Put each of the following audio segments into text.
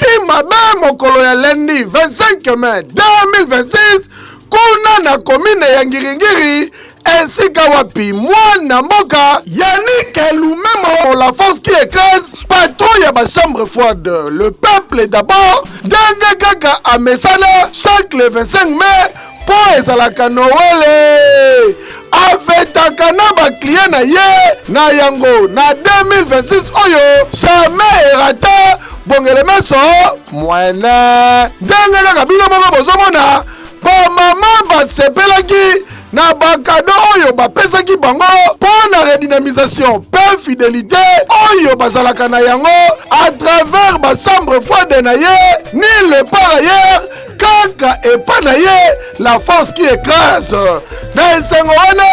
Eleki mabe mokolo ya lundi 25 mai 2026 kuna na komine ya Ngiringiri, esika wapi mwana mboka Yannick Lumemo, la force qui écrase, patron ya ba chambre froide, le peuple d'abord, ndenge kaka amesana chaque le 25 mai mpo ezalaka Noele, afetaka na baclient na ye. Na yango na 2026 oyo jamais erata bongele meso mwene. Ndenge kaka bino moko bozomona, bamama basepelaki na bacadeau oyo bapesaki bango mpo na redynamisation mpe fidélité oyo bazalaka na yango à travers bachambre froide na ye. Nulle part ailleurs, kaka epa na ye, la force qui écrase. Na esengo wana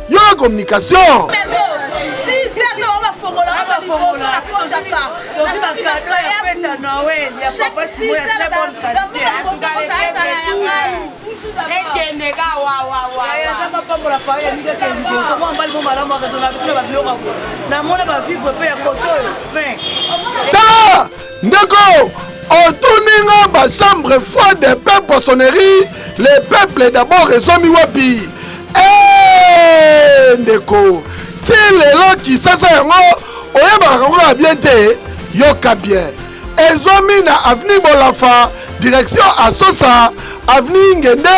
yo communication. 6 heures ntango bafongolaka liboso, nakotaka. Cadeau ya fête ya Noël ya papa Simon ya très bonne qualité. Ekende ka wawawa. Nzambe apambola pa ya ndenge eke liboso. Mwa mbali mo malamu akezona biso na babiloko ya namona bavivre fe ya koto oyo fin. Tala ndeko, otuninga bachambre froide mpe poissonnerie Le Peuple d'abord ezwami wapi? Eh, ndeko, ti lelo Kisasa yango oyebaka yango kaka bien te. Yoka bien, ezwami na avenue Bolafa, direction Asosa, avenue Ngende,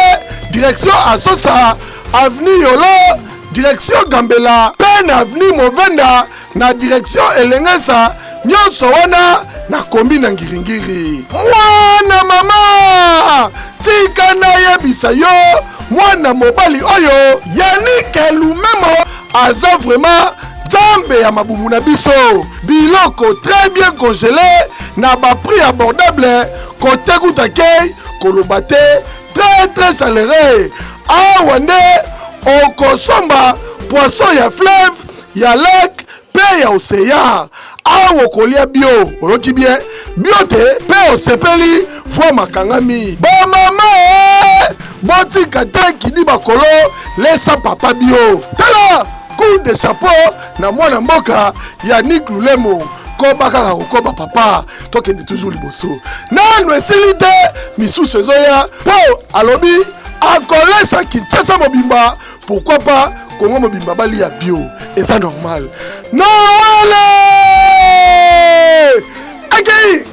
direction Asosa, avenue Yolo, direction Gambela, mpe na avenue Movenda na direction Elengesa. Nyonso wana nakomi na Ngiringiri. Mwana mama, tika nayebisa yo, mwana mobali oyo Yannick Lumemo aza vraiment Nzambe ya mabumu na biso. Biloko très bien congelé na baprix abordable, kote kuta kei koloba te, très très chaleureux. Awa nde okosomba poisson ya fleuve, ya lac mpe ya océan. Awa okolia bio, oyoki bien, bio te mpe osepeli voi makangami. Bamama e, botika te kidi bakolo lesa papa bio. Tala, coup de chapeau na mwana mboka Yannick Lulemo. Koba kaka kokoba, papa, tokende toujours liboso. Nanu esili te, misusu ezoya, mpo alobi akolesa Kinshasa mobimba, pourquoi pas Kongo mobimba, balia bio, eza normal. Noele akei.